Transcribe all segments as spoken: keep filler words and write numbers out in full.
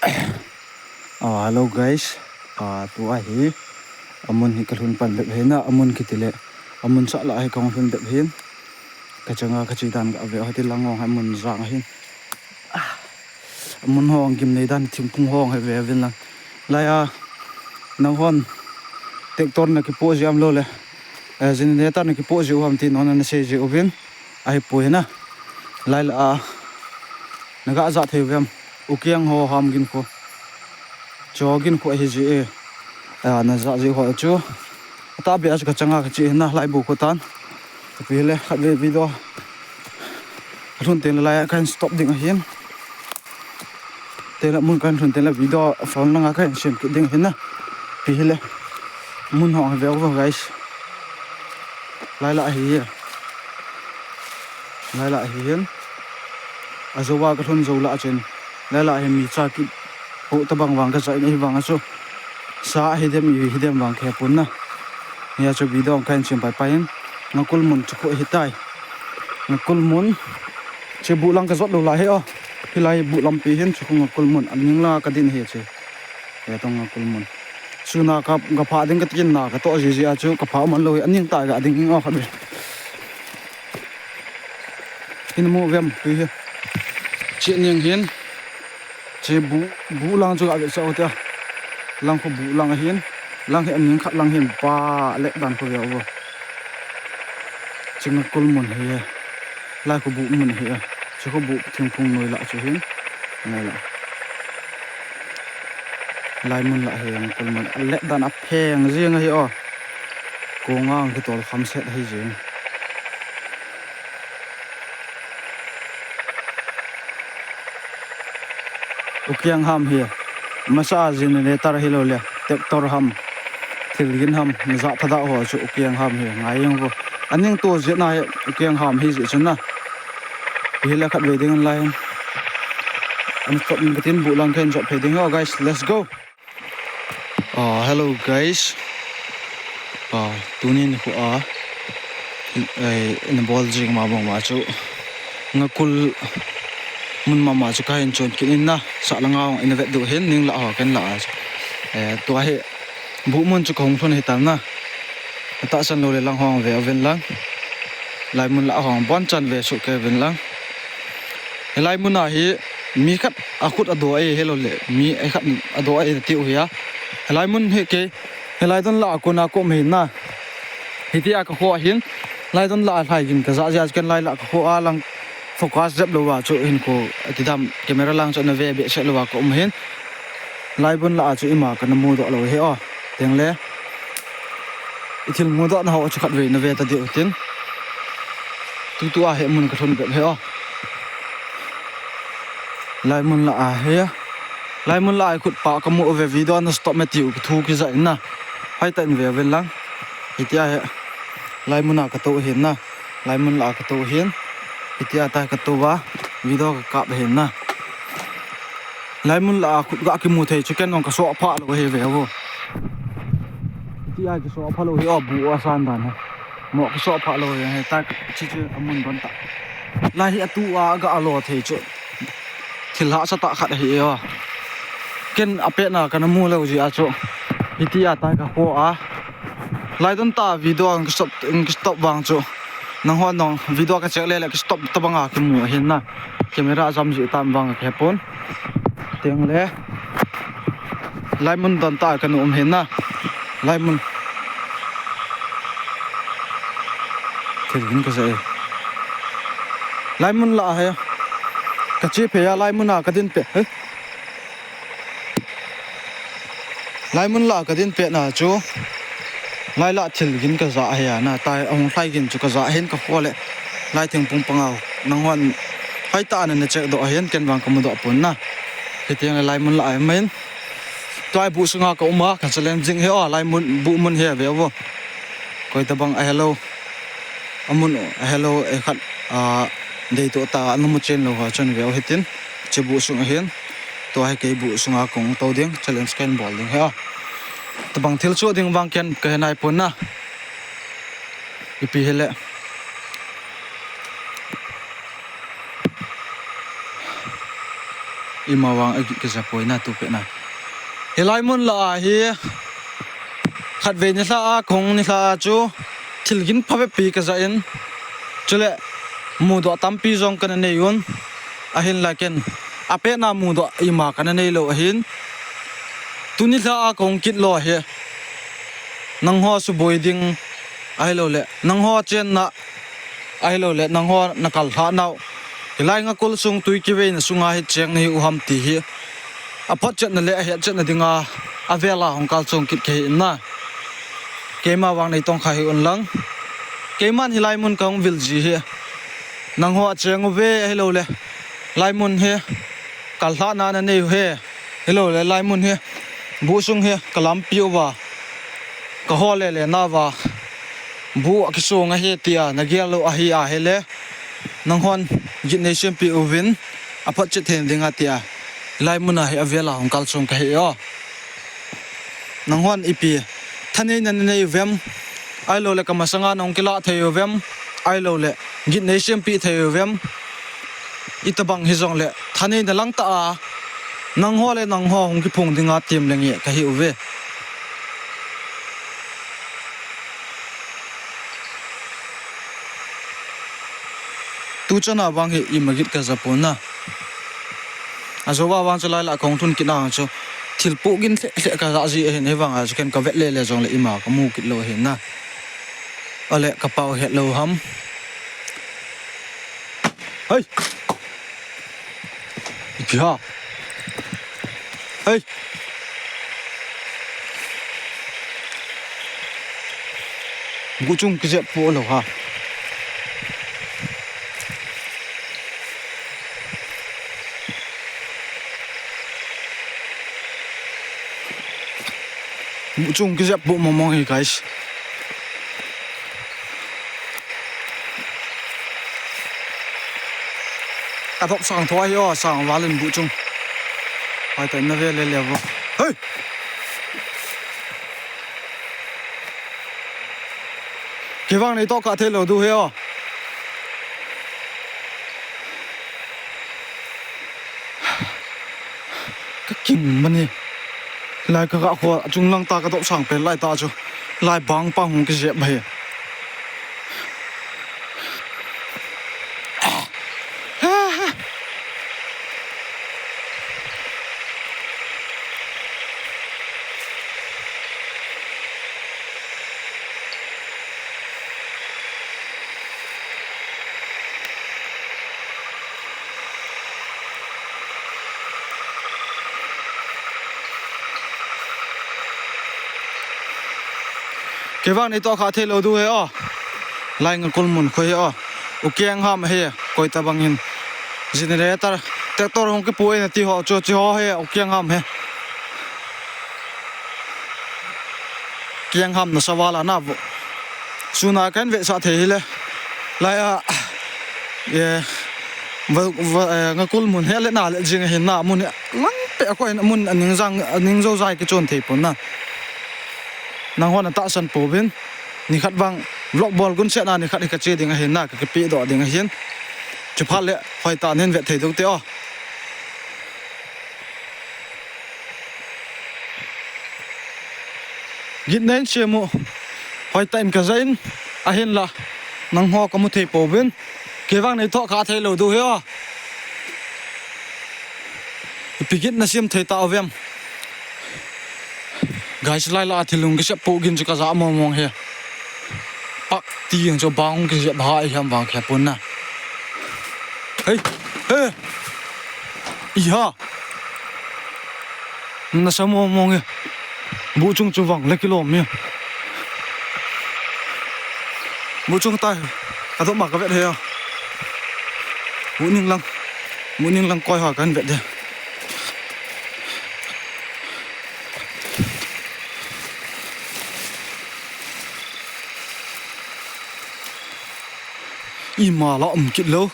Ah, hello guys. Ah, tua hi amun hi kalhun pan bep hin na, amun kiti le, amun sah lah hi kahung lhun bep hin. Kachanga kache dan kave hiti lang hong hi amun jang hin. Ah, amun hong gimnei dan thingphung hong hi ve vin lang. Lai a, nang hon tractor na kipoh ji am lou le, eh, generator na kipoh ji u ham ti nona nasei ji uvin. Ahipoi na. Lai la a, naga ja thei uvem. Ukiang ho ham gin kho. Cho gin kho hi ji e. A, naja ji ho chu. Ata be a chu kachanga kache hin na laibu kho tan. Tapi le khat ve video. Lhun teng le lai a kahin stop ding ahin. Teng le mun kahin lhun teng le video phone langa kahin sem kit ding ahin na. Pi hile. Mun hong hi ve uvo guys. Lai la hi. Lai la hi hin. Ajo a kalhun jou lah a chun. Lai la hi mi cha kipoh tabang vang kaja in ahivang a chu. Sa hidem i hidem vang kahepon na. Hia chu video kahin sem pai pai in. Ngakul mun chu kho hitai. Ngakul mun. Che buh lang kajot lou lai hi o. Hilai buh lampi hin chu kho ngakul mun. Aning la kadin hi che. He tong ngakul mun. Suna ka, kaphah ding kati in na katoh ji ji a chu kaphah man lou hi. Aning ta ga ding hing o khat be. Hin mu vem tui hi. Che ning hin. Che buh, buh lang chu ga ve sa o tia. Lang kho buh lang ahin. Lang hi aning khat lang hin pa le dan kho ve uvo. Che ngakul mun hi. Lai kho buh mun hi. Che kho buh thingphung noi lah chu hin. Ngai la. Lai mun lah hi ngakul mun. Alet dan apheng jing ahi o. Kongang kitol kham set ahi jing. Ukiang ham hi. Masa a generator hilou le. Tractor ham. Thil gin ham. Naja thadah ho chu ukiang ham hi. Ngai jeng vo. Aning to jeh na hi ukiang ham hi jeh chun na. Hile khat ve ding lai. An stop in katin buh lang kahin jot phei ding ho guys. Let's go. Ah, hello guys. Ah, tunin khu a. Eh, in bol jing ma bang ma chu. Ngakul mun mama chu kahin chon kit in na. Sa la ngau in vet diu hin ning la ho ken la a. Eh, tua hi buh mun chu kahung lhun hitan na. Tahsan lou le lang hong ve uvin lang. Lai mun la hong bon chan ve su ke vin lang. Hilai mun a hi mi khat akhut ado e hilou le mi khat ado e tiu hi a. Hilai mun hi ke hilai don la a kona ko um hin na. Hitia kakho ahin. Lai don la a lhai gin kaja jia ken lai la kakho a lang focus jep lou a chu hin ko ati dam camera lang chu nave behseh lou a ka um hin. Lai mun la a chu ima kana mudoh lou hi o. Teng le. I thil mudoh na ho chu khat ve nave ta diu tin. Tutu a hi mun kalhun bep hi o. Lai mun la a hi. Lai mun la a khut pa kamu ve video na stop me tiu thu kija in na. Hai ta in ve ve lang. Hitia hi. Lai mun a kato hin na. Lai mun la a kato hin. Hitia ta kato va. Video kakap hin na. Lai mun la a khut ga kimu thei chu ken ong kaso pha lou hi ve vo. Hitia kiso pha lou hi o bu a san dan hi. Mo kiso pha lou hi ta chi chi amun don ta. Lai hi atu a ga alo thei chu. Thil hahsa tah khat ahi e. Ken apet na kana mu lou ji a chu. Hitia ta kakho a. Lai don ta video ang stop, ang stop vang chu. Nang hon nong video ka check le le stop ta banga kimu ahin na. Camera jam ji tam vang kahepon. Teng le. Lai mun don ta kana um hin na. Lai mun. Thil hin kaja e. Lai mun la a hi. Kache phe a lai mun a kadin phe. He? Lai mun la a kadin phe na chu. Lai la thil gin kaja hi a na. Tai ahung lai gin chu kaja hin kakho le. Lai thingphung panga. Nang hon. Hai ta na na check doh hin ken vang kamudoh pon na. Hitiang le lai mun la a hi main. Tua buh sunga ka um a, ka challenge jing hi o, lai mun, buh mun hi ve vo. Koi tabang a hello. Amun a hello, e khat, a, dei to ta, anu mu chen lou ha, chun ve o hitin. Che buh sung ahin. Tua hi kei buh sunga kong to ding, challenge ken bol ding hi o. Tabang thil chu ding vang ken ka he nai pon na. Ipi hile. Ima vang agit kaja poi na tu pet na. Hilai mun lah a hi khatvei nilhah a, kong nilhah a chu thil gin phabep pi kaja in. Chule mudoh tampi jong kana nei un. Ahinla ken apet na mudoh ima kana nei lou ahin. Tuni lha a kong kit lou hi. Nangho suboi ding ahilouleh nangho chenna ahilouleh nangho nakal lhah nau. Hilai ngakol sung tui kiveina sunga hi cheng nahi u ham ti hi. Aphotchetna le ahetchetna dinga avela hung kalsong kit kahi in na. Keima vang nei tongkha hih un lang. Keiman hilai mun kahung vil ji hi. Nangho acheng uve ahilouleh. Lai mun hi. Kal lhahna nanei u hi. Ahilouleh lai mun hi. Buh sung hi kalampi uva. Kaho lele nauva. Buh akisong ahi tia nagel lou ahi ahile. Nanghon git nei sempeh uvin. Aphotchet thei dinga tia. Lai mun a hi avela hung kalsong kahi o. Nanghon ipi thaneina nanei uvem, ahilouleh kamasanga nahung kilah thei uvem, ahilouleh git nei sempeh thei uvem. Itobang hijongleh thaneina langtah a nangho le nangho hung kiphong dinga tem le nge kahi uve. Tuchan a vang hi ima git kaja pon na. Ajou a vang chu lai lah kong lhun kit na chu thil pohgin lheh lheh kaja ji ahin, hivang a chu ken kavet lele jongleh ima kamu kit lou ahin na. Ale kapau het lou ham. Hei. Ipi ham. Hei. Buh chung kijep poh lou ha. Buh chung kijep poh mong mong hi, guys. Ka dop sang tho ahi o, sang valin buh chung. Hai ta na ve le le vo. Hei! Kei vang nei toh kah thei lou diu hi o. Ka kim mani. Lai ka ga kho, achung lang ta ka dop sang pen lai ta chu. Lai bang pa hung kijep ba hi. Kei vang nei toh kah thei lou diu hi o. Lai nga kul mun khu hi o. U keng ham hi, koi ta bang hin. Generator, tractor hung kipu e na ti ho, chu chi ho hi, u keng ham hi. Kiang ham nasa vala na vo. Suna kan ve sa thei hile. Lai a, e, va, va, e, nga kul mun he le na le jing hin na mun he. Lang pe ko hin mun aning jang, aning jo jai ki chon thei pon na. Nang hon ta san po bin. Ni khat bang vlog bol gun se na ni khat ka che ding hin na ka kipe do ding hin. Chu phat le hoi ta nen ve thei dong te o. Git nen siam u. Hoi ta in ka zain. Ahin la. Nang ho ka mu thei po bin. Kei vang nei toh kah thei lou diu hi o. Ipi git na siam thei ta o vem. Guys, lai la thil hung kisep po gin chu ka ja mong mong hi. Pak ti jeng chu bang hung kisep ba hi ham vang khe pon na. Hei, hei. Iha. Nasa mong mong e. Buh chung chu vang le kilom e. Buh chung tai. Ka dop ma ka vet he a. Buh ning lang. Buh ning lang koi ha kan vet de. Ima la um kit lou.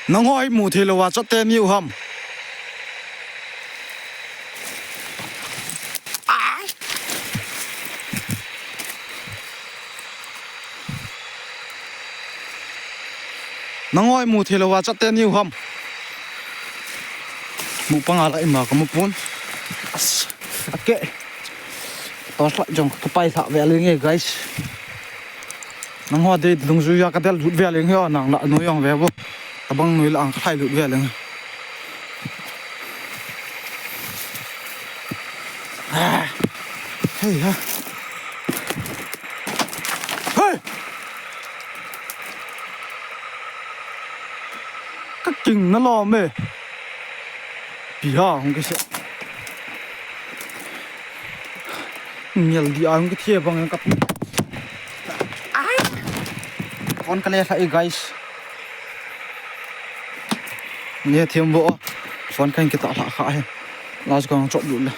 Nang hoi mu thei lou a chat te ni u ham. Nangho imu thei louva chat teni u ham. Mu panga la ima kamu pon. As, ake. Torchlight jong kapai lha ve lenge, guys. Nangho dei dungjuiya kadel lut ve lenge, nang la noi jong ve bo. Tabang noi la ang kalhai lut ve lenge. Ah. Hei ha. Hei! Ka king na lom e. Pi ha hung kise. Ngel di a hung kithe bang ka. Ai. Phone ka le sa e, guys. Ni thiam bo. Phone kan kita la kha he. Last kong chop lut le.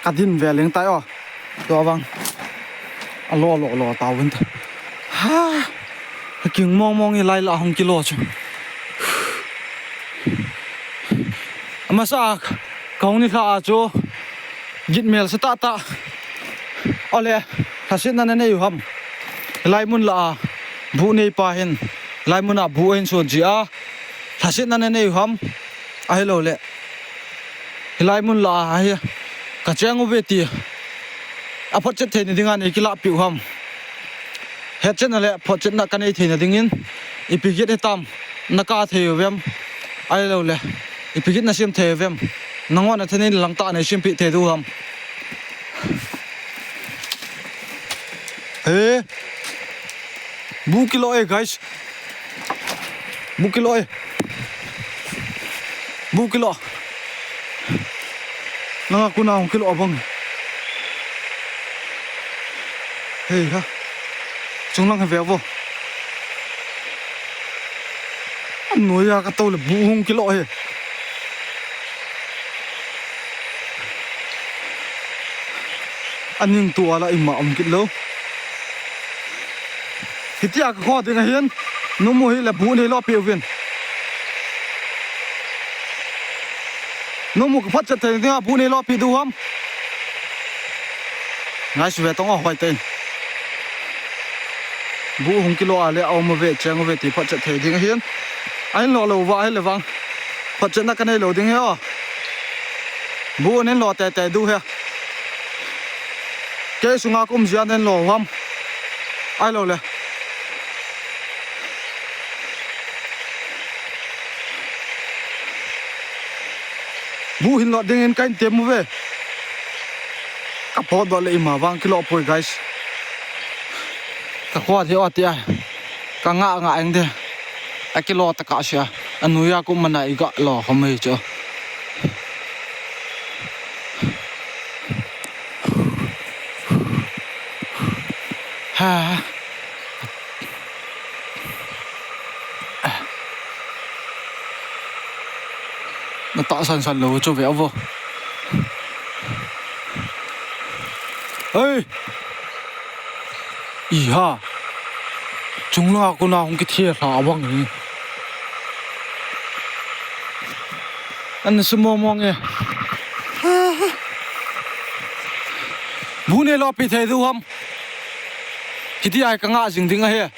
Ka din ve leng tai o. Tua vang. A lo lo lo ta vin ta. Ha. King mong mong i lai la hung kilo chu. Amasa ka hung ni hla a chu. Git mel sa ta ta. Ole, lhasetna na nei u ham. Hilai mun la a, bu nei pa hin. Hilai mun a bu hin sun ji a. Lhasetna na nei u ham. Ahilou le. Hilai mun la a, ahi. Ka cheng u ve ti. A photchet theina dinga nei kila pi u ham. Hetchetna le photchetna ka nei theina dingin. Ipi git hitam. Na ka thei u vem. Ahilou le. Ipi git na sim thei u vem. Nangho na thenin lang ta nei sim pi thei du ham. He. Bu kilo e, guys. Bu kilo e. Bu kilo. Nanga kuna hung kilo abang. Hei ha. Chunglang he ve vo. Anoiya ka to le bu hung kilo he. Aning tua la ima um kit lou. Hitia ka kho ding ahin. Numu hi le bu nei lo pi uvin. Numu ka photchet thei dinga bu nei lo pi du ham. Ngai su ve tong o hoi ten. Bu hung kilo a le a um ve cheng ve ti photchet thei ding ahin. Ahin lo lo va hi le vang. Photchetna ka nei lo ding he o. Bu nen lo te te du he. Kei sunga kum zia nen lo ham. Ai lo le. Bu hin lo ding in ka in tem u ve. Ka phot do le ima vang kilo poi, guys. Ka khua thi o ti a. Ka nga nga eng de. A kilo ta ka sia. Anoiya kum mana i ga lo khom hi chu. Ha. Na tahsan san lou chu ve vo. Hei. Iha. Chunglanga kona hung kithia hla vang ni. An su mong mong e. Bu nei lo pi thei du ham. Hiti ai ka nga jing ding ahi.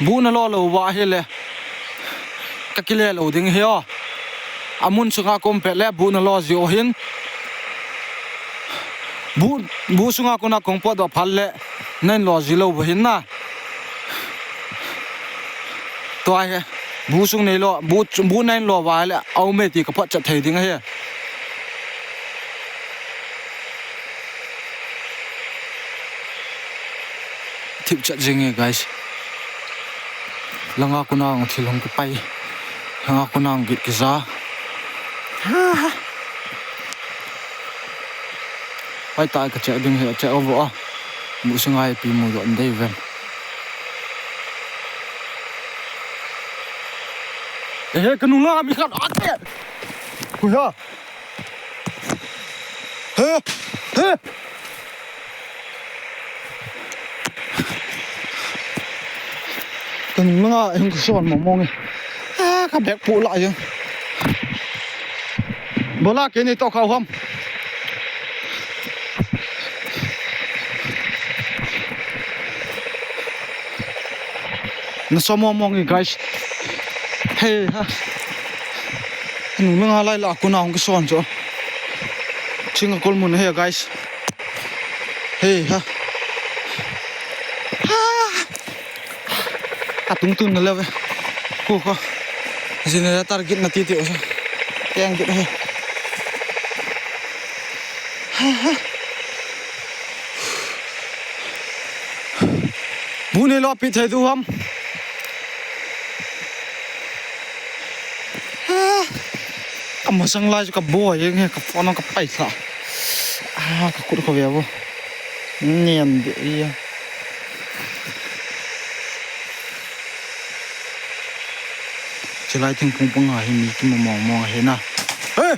Bu na lo lo va hi le. Ka kile lo ding hi o. Amun sunga kom pet le bu na lo ji o hin. Bu, bu sunga kona kong pot do phal le. Nen lo ji lo va hin na. Tua hi. Bu sung nei lo, bu, bu nen lo va le. Au me ti ka photchet thei ding ahi. Thip chat jing e, guys. Langa kona ang thil hung kipai. Langa kona ang git kiza. Pai ta ka che ding he che over a. Mu singa ipi mu do ndei ven. Ehe, ka nung langa mi khat ate. Kuya. He, he. Ka nung langa hung ka son mong mong e. Ah, ka bag pu la jeng. Bola ke ni to khau ham. Nasa mong mong e, guys. Hei ha. Nung nung a lai la kuna hung kison chu. Ching a kol mun he, guys. Hei ha. Ha. Ka tung tun na le ve. Khu khu. Generator git na ti ti o sa. Keng git he. Ha ha. Bu nei lo pi thei du ham. Ah, ka masang lai chu ka bo jeng e, ka phone ka pai kha. Ah, ka kut ka ve bo. Niam de ia. Chilai thingphung panga hi mi ki mong mong he na. Hey!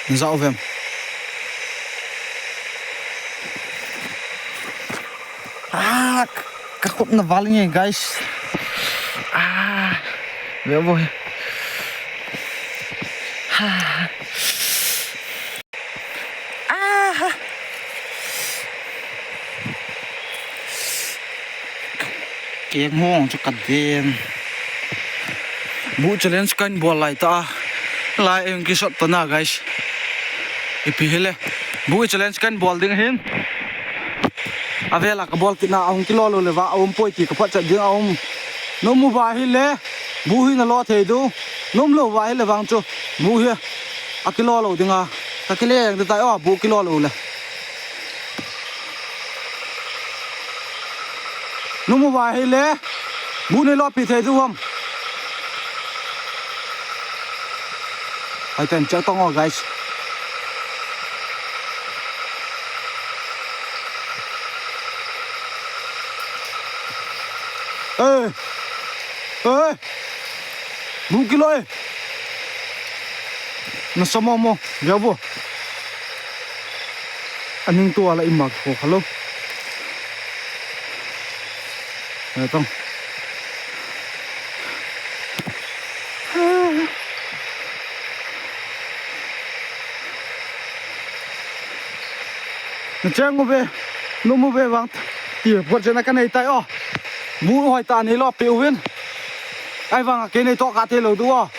Nzau vem. Ah, ka khut na val nge, guys. Ah, ve bo. Ah. Ah. Keng hong chu ka den. Bu challenge kan bol lai ta. Lai eng kisot ta na, guys. Ipi hile. Bu challenge kan bol ding hin. Avela ka bol kit na ahung kilo lo le va, ahung poi ti ka phat chat ding ahung. Nom u va hile. Bu hi na lo thei du. Nom lo va hile vang chu. Bu hi. A kilo lo ding a. Ka kile eng tai o, bu kilo lo le. Nom u va hile. Bu nei lo pi thei du ham. Hai ten chak tong o, guys. Eh. Eh. Bu kilo e. Nasa mong mong, ve bo. Aning tua la imak ko khalo. Ve tong. Na cheng u ve, nom u ve vang. Ti pot chena ka nei tai o. Bu hoi ta nei lo pe u vin. Ai vang a kei nei to ka thei lo du o.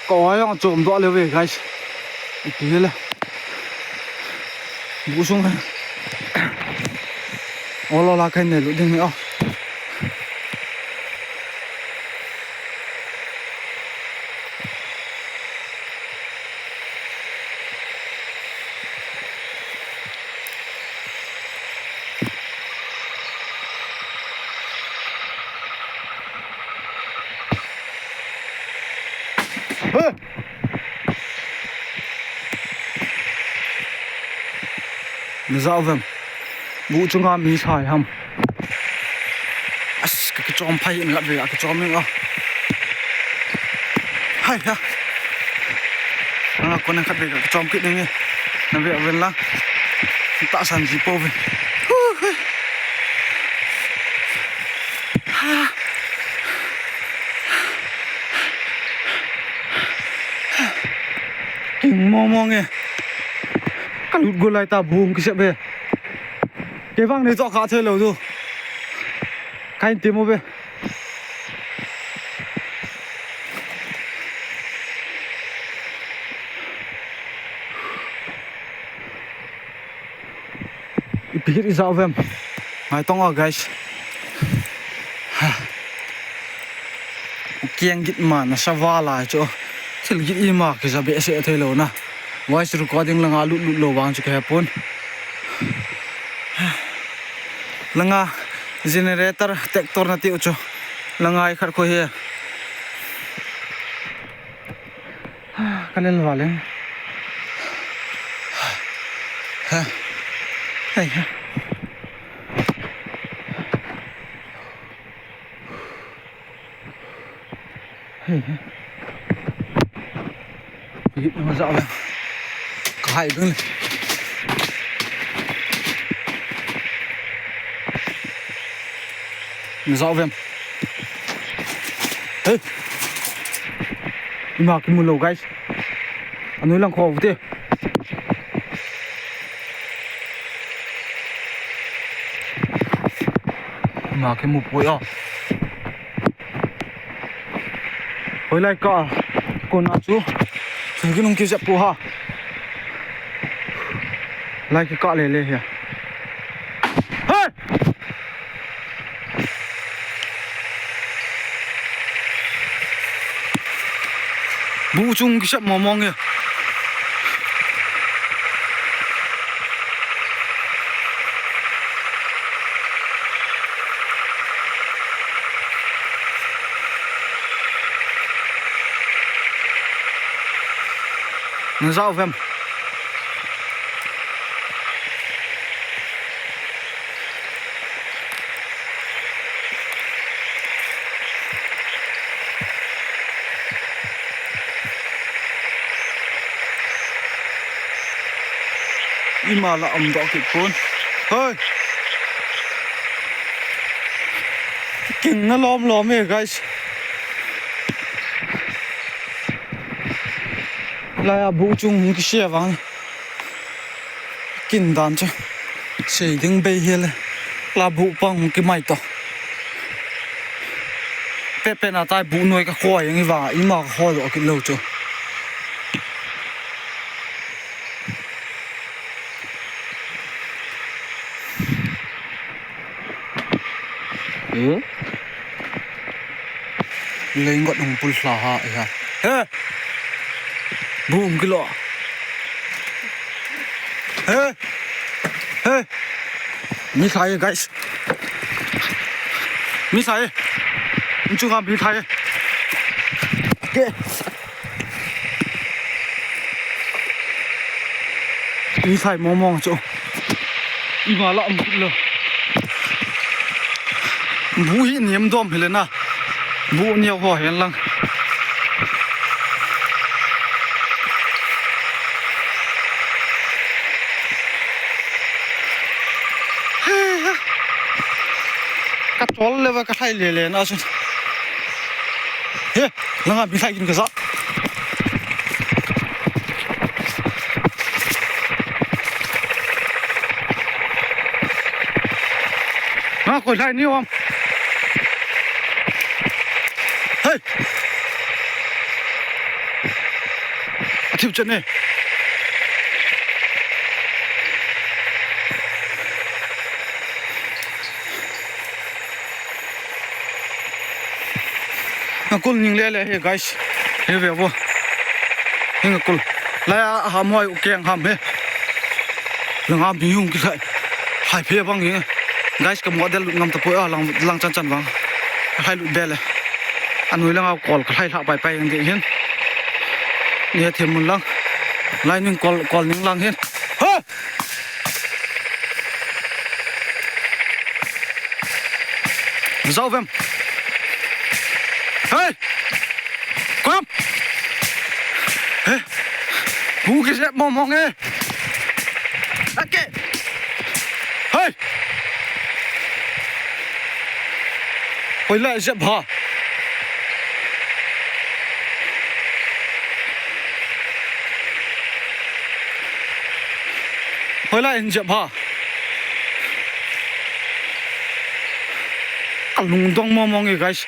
Ka oi jong chom doh le ve, guys. Ipi le. Bu sung. Olo la kai nei lu ding o. He! Na zau vem. Bu chunga mi sai ham. As, ka kichom phai in lat ve, ka kichom in o. Hai ha. Anga kona khat ve ka kichom kit nge. Na ve ven la. Tahsan ji po ve. Hu, hu. Ha. King mo mo nge. Ka lut go lai ta bung kise be. Kei vang nei to ka thei lo du. Ka hin ti mo be. Ipi hit i zau vem. Ngai tong o, guys. Ha. Kiang git ma na sa va lai chu. Thil git ima kiza behseh thei lo na. Voice recording langa lut lut lo vang chu ka he pon. Langa generator, tractor na tiu chu. Langa i khat ko he. Ka lel va leng. Ha. Ai ha. Hei, hei. Hei, na zau le. Ka hai dun le. Na zau vem. Hei. Ima kimu lo, guys. Anoi lang kho te. Akimu poi a. Hoilai ka kona chu. Chu kinung kijep pu ha. Lai kikah lele hi. Hey! Buh chung kisep mong mong e. Na ja uvem? Ima la um doh kit pon. Hoi. Kin na lom lom e, guys. Lai a buh chung hung kisia vang. Kin dan chu sei ding bei hile. La buh pang hung kimai to. Pe pe na tai buh noi ka khoi ang i va, ima ka khoi doh kit lou chu. Hmm? Lei ngot hung pul hla ha, e ha. He! Buh um kilo. He! He! Mi lhai, guys. Mi lhai. Inchunga mi lhai. Ke. Mi lhai mong mong chu. Ima la um kit lou. Buh hi niam dom hile na. Buh niau ho hen lang. Ka chol le va ka lhai lele na chun. He, langa mi lhai kin ka ja. Nga koi lhai ni om. Hey. A thip chan e. Nga kul ning lele hi, guys. Hi ve vo. Hi nga kul. Lai a ham hoi u keng ham hi. Langa mi hung kilhai. Hai phe bang hi. Guys, ka model lut ngam ta poi a lang, lang chan chan vang. Ka lhai lut be le. Anoi langa kol ka lhai lha pai pai ang ding hin. Ni he them mun lang. Lai ning kol, kol ning lang hin. Ha! Zau vem. Hey! Kom! Hey! Buh kisep mong mong e. Ake! Hey! Hoilai jep ha. Hoilai in jep ha. Ka lungdong mong mong e, guys.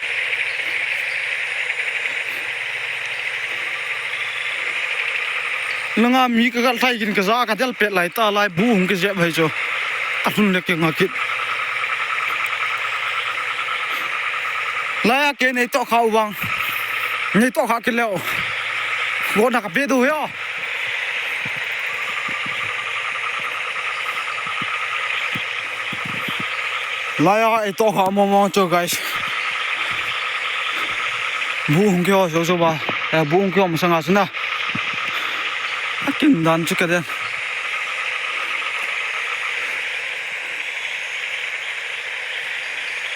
Langa mi ka kal thai kin ka ja ka del pet lai ta lai buh hung kijep hai chu. Ka lhun le ke nga kit. Lai a ke nei to kha u vang. Nei to kha kit leo. Go na ka pe du yo. Lai a ei to kha mong mong chu, guys. Buh hung kiho so so ba. Eh, buh hung kiho masanga chu na. A kin dan chu ka den.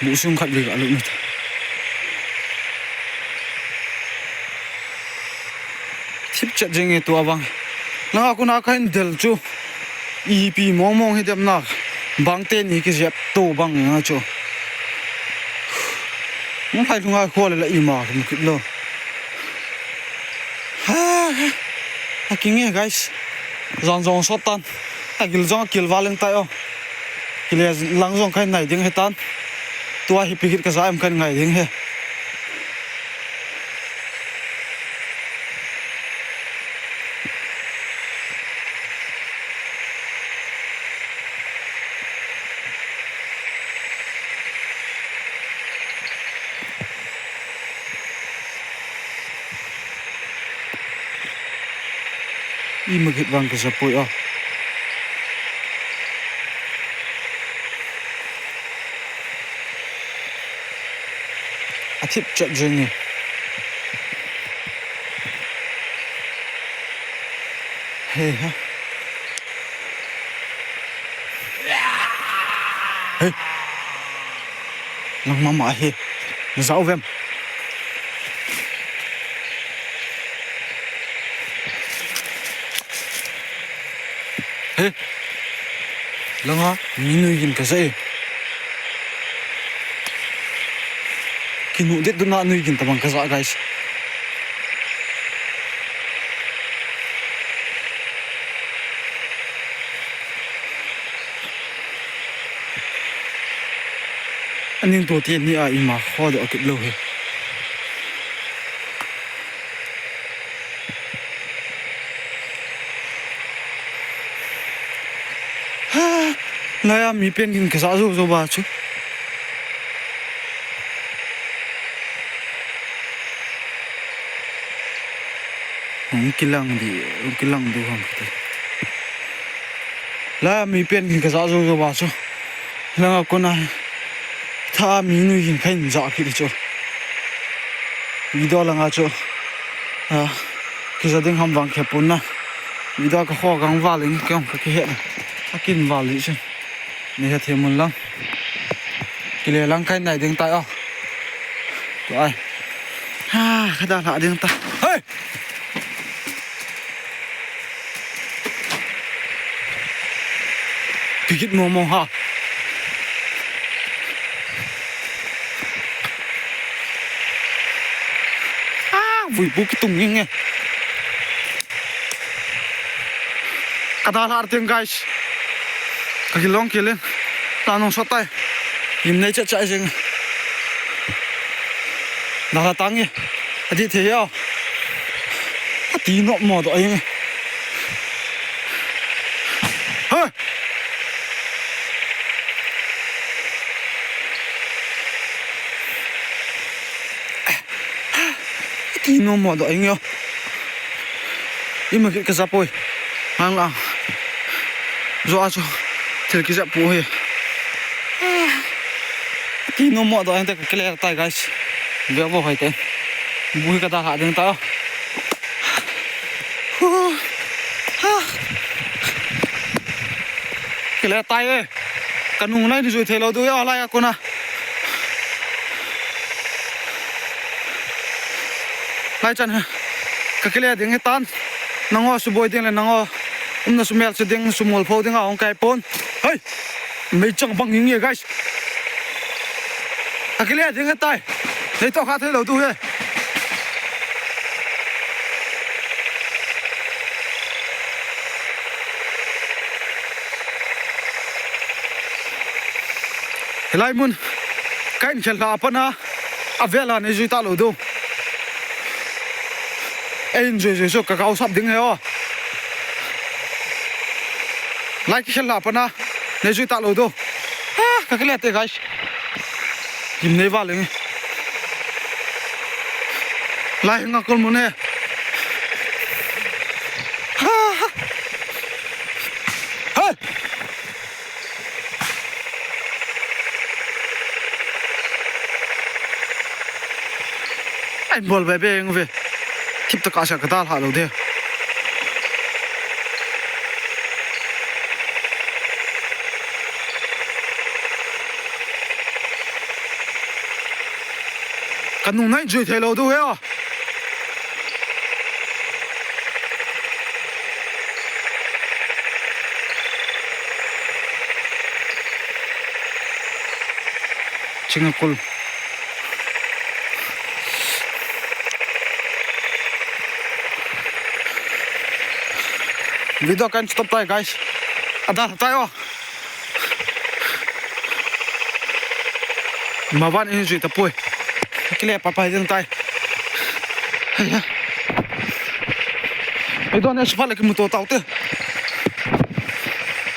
Buh sung khat li ka lut ni ta. Thip chet jeng e tua vang. Langa kona ka hin del chu. Ipi mong mong hi dem na. Bang te ni kijep to bang nga chu. Mong hai lunga khol la ima mu kit lo. Ha, ha. A king e, guys. Jong jong sot tan. A gil jong a kil valeng tai o. Kile lang jong kai nai ding he tan. Tua hi pikit ka ja em kan ngai ding he. Ima git vang ka ja poi a. A thip chat jeng e. He ha. He. Nang mama he. Na ja uvem. He. Langa mi nui gin ka ja e. Kinu det duna nui gin tabang ka ja, guys. Aning to ti ni a ima kho do kit lo he. Ha, laiya mi pen gin ka ja jou jou ba chu. Hung kilang di, hung kilang di hung kiti. Laiya mi pen gin ka ja jou jou ba chu. Langa kona tha mi nui hin khain ja kit chu. Video langa chu. A, kija ding ham vang khe pon na. Video ka kho gang val in kong ka kihe na. A kin val li chu. Ni he the mun lang. Kile lang kai nai ding tai o. Tu ai. Ha, ka dalha ding ta. Hey! Pigit mo mo ha. Ah, vui bu kitung nge nge. Ka dalha ding, guys. Ka kilong kilen. Ta nung sot tai. Lim nei cha cha jeng. Dalha tang e. Adi the yo. Ati no mo do e. Ha. Ati no mo do e yo. Ima kit ka ja poi. Hang la. Jo a chu. Thil kija pu he. Ti no mo do ante ka kile tai, guys. Ve vo hai te. Bu hi ka dalha ding ta. Hu. Ha. Kile tai e. Ka nung nai ni jui thei lo du ya laiya kona. Lai chan ha. Ka kile ding he tan. Nango suboi ding le nango. Umna sumel se ding sumol pho ding a hong kai pon. Hei. Mei chang bang nge, guys. Ka kile ding he tai. Nei to kha thei lo tu he. Hilai mun. Kain khel la pana. Avela nei jui ta lo du. Ei, enjoy, enjoy, so ka kau sap ding he o. Lai kikhel la pana, nei jui ta lo do. Ha, ka kile te, guys. Lim nei va leng. Lai nga kol mun he. Ha, ha. Hey! Ai, bol be be ngu ve. Kip ta ka sa ka dalha lo de. Ka nung nai jui thei lo du he o. Chingakul. Video kan stop tai, guys. Ada tai o. Mavan in jui tapoi. Kile pa pa ding tai. Hei ha. Ei don e, sipha le kimuto tau te.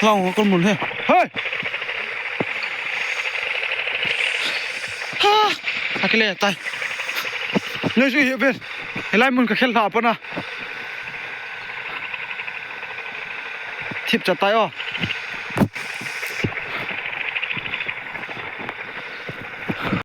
Lang ko mun he. Hei. Ha. Akile tai. Nei jui hi ben. Hilai mun ka khel lha pa na. Thip cha tai o.